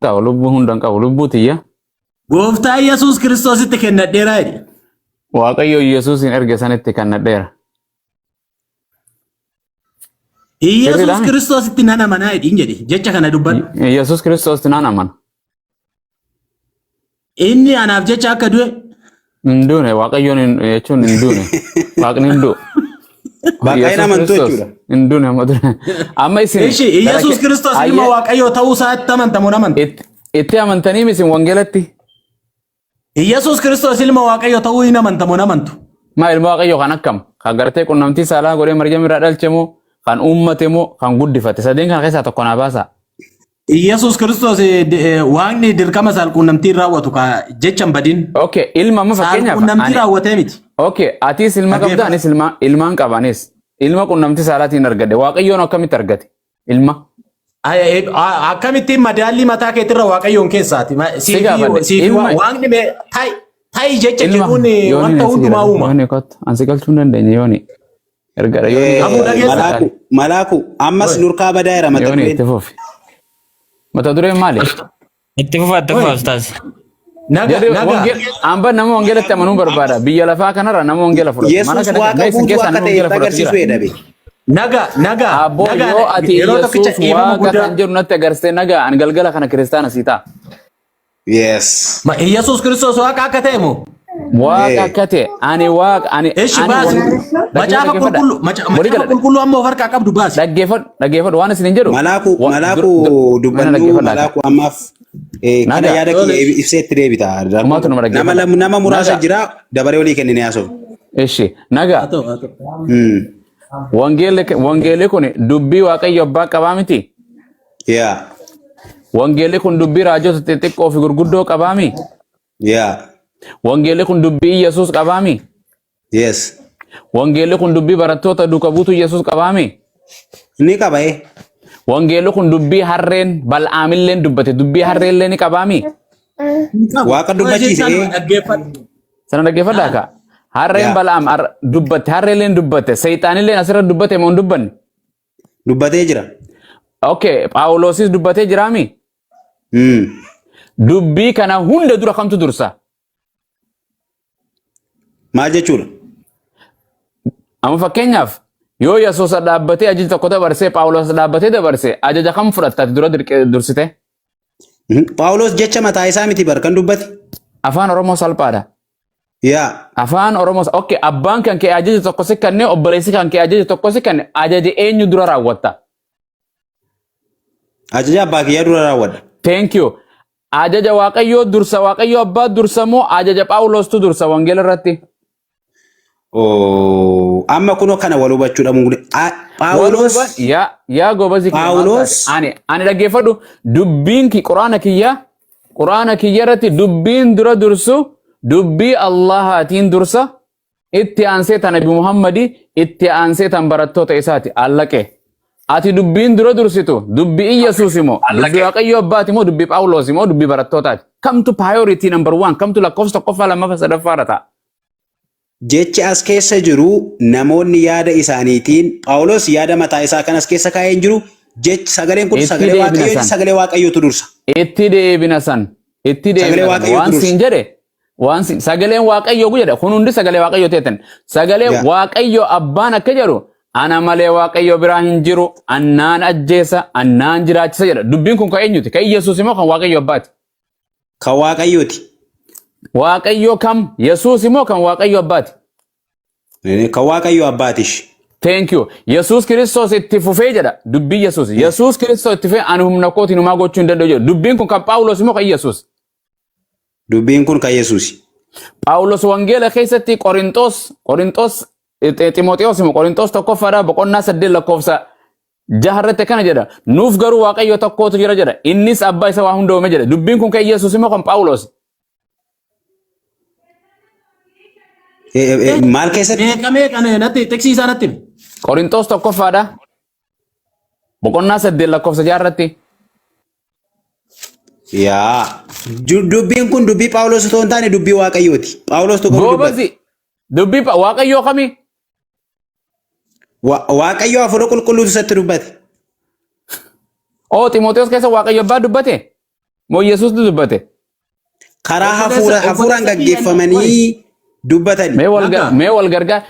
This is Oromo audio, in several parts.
Qabu lubbuu hunda hin qabu lubbuu tiyya. Gooftaa Yesuus Kiristoositti kennadheera jedhi. Waaqayyo Yesuusin erge sanitti kennadheera. Yesuus Sirriidhaa? Kiristoositti nan amanaa jedhiin jedhi. Jecha kana dubbadhu. Yesuus Kiristoositti nan amana. Inni anaaf jecha akka du'e Hin duune Waaqayyoon jechuun hin duune. Waaqni hin du'u. Bakka hin Yesuus amantu Kiristoos jechuudha. hin duune amma dure. Amma isin Ishi gara Yesuus Kiristoos ilma ayyee Waaqayyoo ta'uu isaatti amantamu hin amantu. itti amantanii isin wangeelatti Yesuus Kiristoos ilma Waaqayyoo ta'uu hin amantamu hin amantu. maa ilma Waaqayyoo kan akkam kan gartee qunnamtii saalaa godhee Maryam irraa dhalche moo kan uummate moo kan guddifate sadeen kana keessaa tokko naa baasaa. Yesuus Kiristoos Waaqni dirqama saalquunnamtii hin raawwatu ka jecha hin badin. Okay, ilma amma fakkeenyaaf Saalquunnamtii ani raawwatee miti. okay, atis ilma qabda Dhaggeeffadhu. anis ilma ilmaan qaba anis ilma qunnamtii saalaatiin argadhe Waaqayyoon akkamitti argate ilma Akkamittiin madaallii mataa keetirra Waaqayyoon keessaati. si Siifi gaafadhe siifi ilma Waaqni mee ta'i ta'i jecha ilma jedhuun yooni wanta na si hundumaa jira uuma. yooni kottu an si galchuu hin dandeenye yooni ergaadha yooni Abuu kottu dhageessa. Malaaku, malaaku, ammas nurkaa badaa jira mata yooni dureen. itti fufi mata dureen maali? Itti fufa itti fufa Oi. ustaaz. Naga Jedhe naga. wangeel amba nama wangeelatti amanuu barbaada biyya lafaa kanarra nama wangeela fudhatu mana Yesuus kana waaqa mee isin guutuu keessaa akka nama ta'e wangeela itti fudhatu agarsiisuu jira jedhame. Naga naga Abboo naga yoo ati yeroo tokkicha Yesuus dhiifama waaqa guddaa. kan jedhu natti agarsiiste nagaa ani galgala kana kiristaana sii ta'a. Yes. Ma Yesuus Kiristoos waaqa akka ta'e moo? Waaqa Eh. akka ta'e ani waaqa ani Eshi ani baasi. dhaggeeffadha Macaafa dhaggeeffadha qulqulluu walii macaafa gala qulqulluu amma of harkaa qabdu baasi. dhaggeeffadhu dhaggeeffadhu waan isin hin jedhu Malaaku, wa- dur malaaku dur mana dubbannu dhaggeeffadha akka malaaku ammaaf kana nagaa yaada kiyya ibsee itti deebita. Rakkoon umaatu qabu. nama Nama dhaggeeffadha nama muraasa nagaa jira dabaree olii kennine haasofna. ishi nagaa Haa ta'u haa ta'u. Wangeelli wangeelli kun dubbii Waaqayyo abbaa qabaa miti. Yaa. Wangeelli kun dubbii raajota xixiqqoo fi gurguddoo qabaami. Yaa. Wangeelli kun dubbii Yesuus qabaami. Yes. Wangeelli kun dubbii barattoota duuka buutuu Yesuus qabaami. Ni qaba eh. Wangeelli kun dubbii harreen Bal'aamilleen dubbate dubbii harreellee ni qabaami. Waaqa dubbachiise eh. Dhaggeeffadhu. Sana dhaggeeffadhaa ka. Harreen Yaa. Bal'aam dubbatte harreelleen dubbatte seexaanilleen asirra dubbate moo hin dubbanne? Dubbatee jira. Okay, Phaawulosis dubbatee jiraami? Dubbii kana hunda dura kamtu dursa? Maal jechuudha? Amma fakkeenyaaf yoo Yesuus dhaabbatee ajaja tokko dabarsee Phaawulos dhaabbatee dabarse ajaja kam fudhatta ati dura dursite? Phaawulos jecha mataa isaa miti bar kan dubbate. Afaan Oromoo salphaadha. Yaa. Afaan Oromoo okay abbaan kan kee ajaja tokko si kenne obboleessi kan kee ajaja tokko si kenne ajaja eenyu dura raawwatta? Ajaja abbaa kiyyaa dura raawwadha. Thank you. Ajaja Waaqayyoo dursa Waaqayyoo abbaa dursa moo ajaja Phaawulostu dursa wangeela irratti? Oh, amma kunoo kana wal hubachuu dhabuun kun Phaawulos Yaa yaa gobazi kiyya maal Phaawulos taate? Ani dhaggeeffadhu dubbiin ki quraana kiyya quraana kiyya irratti dubbiin dura dursu dubbii Allahaatiin dursa itti aansee tan Nabi Muhammadi itti aansee tan barattoota isaati allaqe. Ati dubbiin dura dursitu dubbii Iyyasuus immoo dubbii Waaqayyo Abbaati immoo dubbii Phaawulos immoo dubbii barattootaati. Kamtu priority number one kamtu lakkoofsa tokkoffaa lammaffaa sadaffaa irra ta'a. Jechi as keessa jiru namoonni yaada isaaniitiin Phaawulos yaada mataa isaa kan as keessa kaa'ee hin jiru. Jechi sagaleen kun Itti sagalee deebina Waaqayyooti san. sagalee Waaqayyootu dursa. Itti deebina san. Itti Sagalee deebina san. Waaqayyootu Waan dursa. siin jedhe waan siin sagaleen Waaqayyoo jedhe kun hundi sagalee Waaqayyoo teetan. Sagalee Yaa. Waaqayyo abbaan akka jedhu ana malee Waaqayyo biraa hin jiru annaan ajjeesa annaan jiraachisa jedha. Dubbiin kun kan eenyuti? Kan Yesuus immoo kan Waaqayyo abbaati. Kan Waaqayyooti. Waaqayyo kam? Yesuus immoo kan Waaqayyo abbaati. Kan Waaqayyo abbaatish. Thank you. Yesuus Kiristoos itti fufee jedha. Dubbii Yesuus. Yesuus Kiristoos itti fufee ani humna kootiin homaa gochuu hin danda'u jedha. Dubbiin kun kan Phaawulos immoo kan Yesuus. Dubbiin kun kan Yesuusi. Phaawulos wangeela keessatti Qorinxoos Qorinxoos Ximooxiyoos immoo Qorinxoos tokkoffaadha boqonnaa 8 lakkoofsa 6 irratti akkana jedha. Nuuf garuu Waaqayyo tokkootu jira jedha. Innis abbaa isa waa hunda uume jedha. Dubbiin kun kan Yesuus immoo kan Phaawulos. Maal keessatti? Meeqa meeqa natti tiksii isaa natti himi. Qorinxoos tokkoffaadha boqonnaa 8 lakkoofsa 6 irratti. Yaa. Dubbiin kun dubbii Phaawulos otoo hin taane dubbii Waaqayyooti. Phaawulos tokko dubbate. Goobazi dubbii Waaqayyoo kamii? Waaqayyo hafuura qulqulluutu isatti dubbate. Oo Ximooteos keessa Waaqayyo abbaa dubbate? Moo Yesuustu dubbate? Karaa Obboleessa hafuuraan obboleessa kiyya qoy. gaggeeffamanii dubbatani. Mee wal Nagaa. mee wal gargaar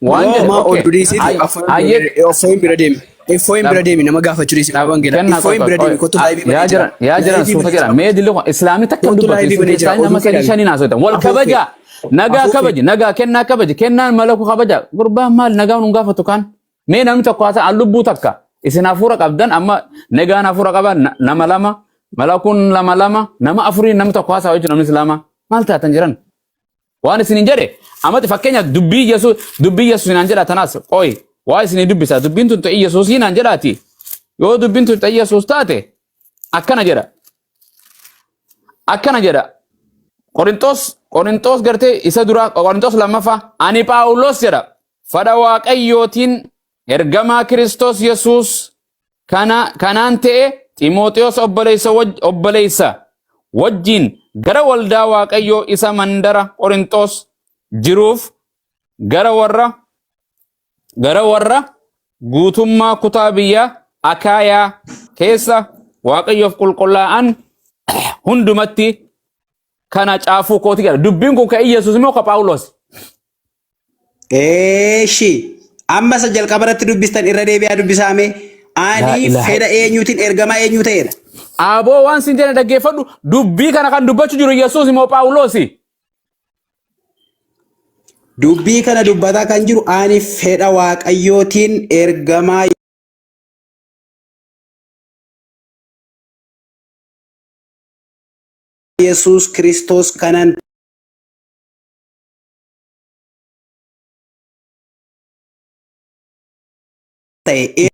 waan No. jedhe Nama okay. oduu dhiisiiti Hayyee Effoyin bira deemi. Effoyin bira deemi nama gaafachuu dhiisi wangeela. kennaa qoy Effoyin qoy bira qoy deemi kottu laayivii yaa banee jira. jiran yaa jiran Laayivii suuta banee jedha jira. mee dilli kun islaamni takka hin Kottu dubbatu laayivii isin banee jira. keessaa nama Oduu kee sadii ilaali. shaniin haasoftan wal Afuuffee. kabaja nagaa Afuuffee. kabaji nagaa kennaa kabaji kennaan malaku kabaja gurbaan maal nagaa nun gaafatu kaan mee namni tokko haasa an lubbuu takka isin hafuura qabdan amma nagaan hafuura qaba nama lama malakuun lama lama nama afuriin namni tokko haasaa jechuun namni islaamaa maal taatan jiran Waan isinin jedhe amati fakkeenya dubbii Yesuus dubbii Yesuus naan jedha tanaas qoy waa isinii dubbisa dubbiin tun ta'ii Yesuusii naan jedhaati yoo dubbiin tun ta'ii Yesuus taate akkana jedha akkana jedha Qorinxoos Qorinxoos gartee isa dura Qorinxoos lammaffaa ani Phaawulos jedha fadha Waaqayyootiin ergamaa Kiristoos Yesuus kana kanaan ta'e Ximooxiyoos obboleessa obboleessa wajjin gara waldaa Waaqayyoo isa mandara Qorinxoos jiruuf gara warra gara warra guutummaa kutaa biyya Akaayaa keessa Waaqayyoof qulqullaa'an hundumatti kana caafuu kooti jedha. Dubbiin kun kan Iyyasuus immoo kan Phaawulos. Eeshi. Amma isa jalqaba irratti dubbistan irra deebi'aa dubbisaame. Laa Ani ilaaha fedha eenyuutiin ergamaa eenyuu ta'eera. Aboo waan sin jedhe dhaggeeffadhu dubbii kana kan dubbachuu jiru Yesuus immoo Phaawulosi. Dubbii kana dubbataa kan jiru ani fedha Waaqayyootiin ergamaa Yesuus Kiristoos kanan ta'e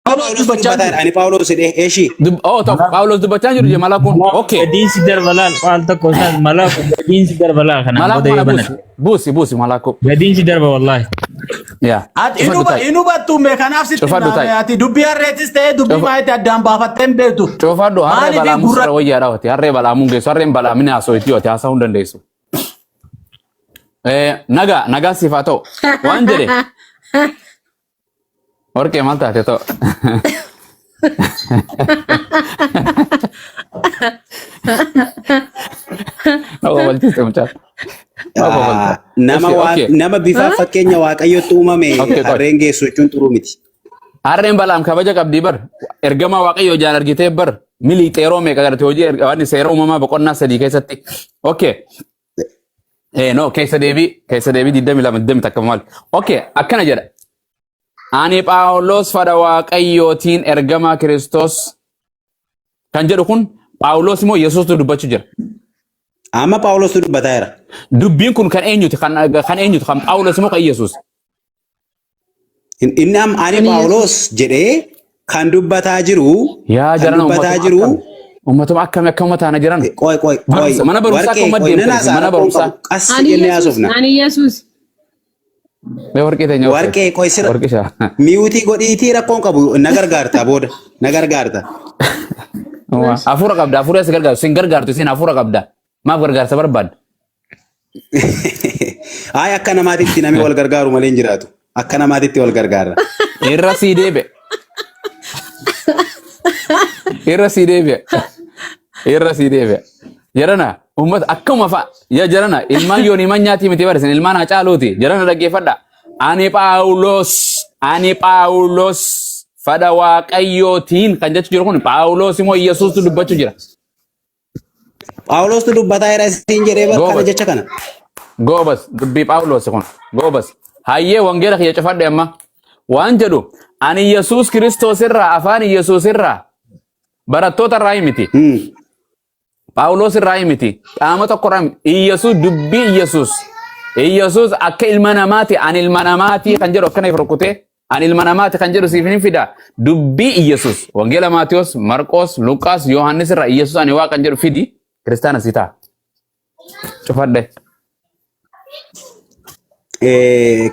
Phaawulos Phaawulos dubbachaa dubbataa jiru. ani Phaawulos jedhee eeshi. Oh tokko Phaawulos dubbachaa jiru jee malakuun. Okay. Gadiinsi darbalaa waan tokko isaan malaaku gadiinsi darbalaa kanaan Malaakuu booda kana yoo buusi. banate. Buusi buusi malaakuu. Gadiinsi darba wallaahi. Yaa. Ati Cufadhu taa'i. hin hubattu mee kanaaf sitti Cufadhu himna taa'i. ati dubbii harreetis ta'ee dubbii maayitti addaan baafattee hin beektu. Cufadhu harree Maaliif balaamuun gurra sirra wayyaadha hote. Harree balaamuun geessu. Harreen balaamina haasoo itti haasa'uu hin dandeessu. Nagaa nagaa siif haa ta'u. Waan jedhe warqee maal taate ta'u. Nama kofalchiiste mucaa. Nama kofalchiiste. Nama Eshi, waa okay. nama bifa fakkeenya Waaqayyootti uumame Okay, qoy. harreen geessu jechuun xuruu miti. Harreen balaam kabaja qabdii bar. Ergamaa Waaqayyoo ijaan argitee bar. Milii xeeroo meeqa garte hojii waan seera uumamaa boqonnaa 3 keessatti. Okay. No, keessa deebii 22 21 maal. Okay, akkana jedha. Ani Phaawulos fadha Waaqayyootiin ergamaa Kiristoos kan jedhu kun Phaawulos immoo Yesuustu dubbachuu jira. Amma Phaawulostu dubbataa jira. Dubbiin kun kan eenyuti? Kan eenyuti? Kan Phaawulos immoo kan Yesuus? Inni amma ani Ani Phaawulos jedhee kan dubbataa jiru Yaa kan jarana dubbataa ummatuma jiru akkam ummatuma akkami akka ummata ana jiran. qoy qoy qoy Barumsa mana barumsaa akka warqee ummat qoy nan deemtan isin haasa'a mana rakkoon barumsaa. qabu qassi Ani jennee Yesuus haasofna. ani Yesuus Mee warqee teenya warqee. Warqee qoy sira Warqee shaa. miyuutii godhiitii rakkoon qabu na gargaarta booda na gargaarta. Hafuura qabda hafuura si gargaartu sin gargaartu isin hafuura qabda. Maaf gargaarsa barbaadda? Ay akka namaatitti namni wal gargaaru malee hin jiraatu. Akka namaatitti wal gargaarra. Irra sii deebi'e. Irra sii deebi'e. Irra sii deebi'e. Jarana uummata akkuma fa'a. Yaa jarana ilmaan yoonii manyaatii miti barisan ilmaan hacaaluuti. Jarana dhaggeeffadha. Ani Phaawulos ani Phaawulos fadha Waaqayyootiin kan jechuu jiru kun Phaawulos immoo Yesuustu dubbachuu jira. Phaawulostu dubbataa jira isiin jedhee bar kana Goobas. jecha kana. Goobas dubbii Phaawulos kun goobas. Hayyee wangeela kiyya cufadhe amma. Waan jedhu ani Yesuus Kiristoos irraa afaan Yesuus irraa barattoota irraa miti. Phaawulos irraa miti. Qaama tokko irraa miti. Iyyasuus dubbii Iyyasuus. Iyyasuus akka ilma namaati ani ilma namaati kan jedhu akkana if rukutee ani ilma namaati kan jedhu siif hin fida. Dubbii Iyyasuus. Wangeela Maatiyos, Marqos, Luqaas, Yohaannis irraa Iyyasuus ani waaqa kan jedhu fidi. Kiristaana si ta'a. Cufadhe.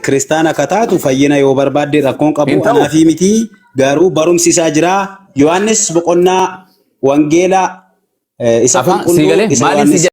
Kiristaana akka taatu fayyina yoo barbaadde rakkoon qabu Hin ta'u. anaafii miti garuu barumsi isaa jira. Yohaannis boqonnaa wangeela isa Afaan sii qulqulluu galee isa maaliin si Yohaannis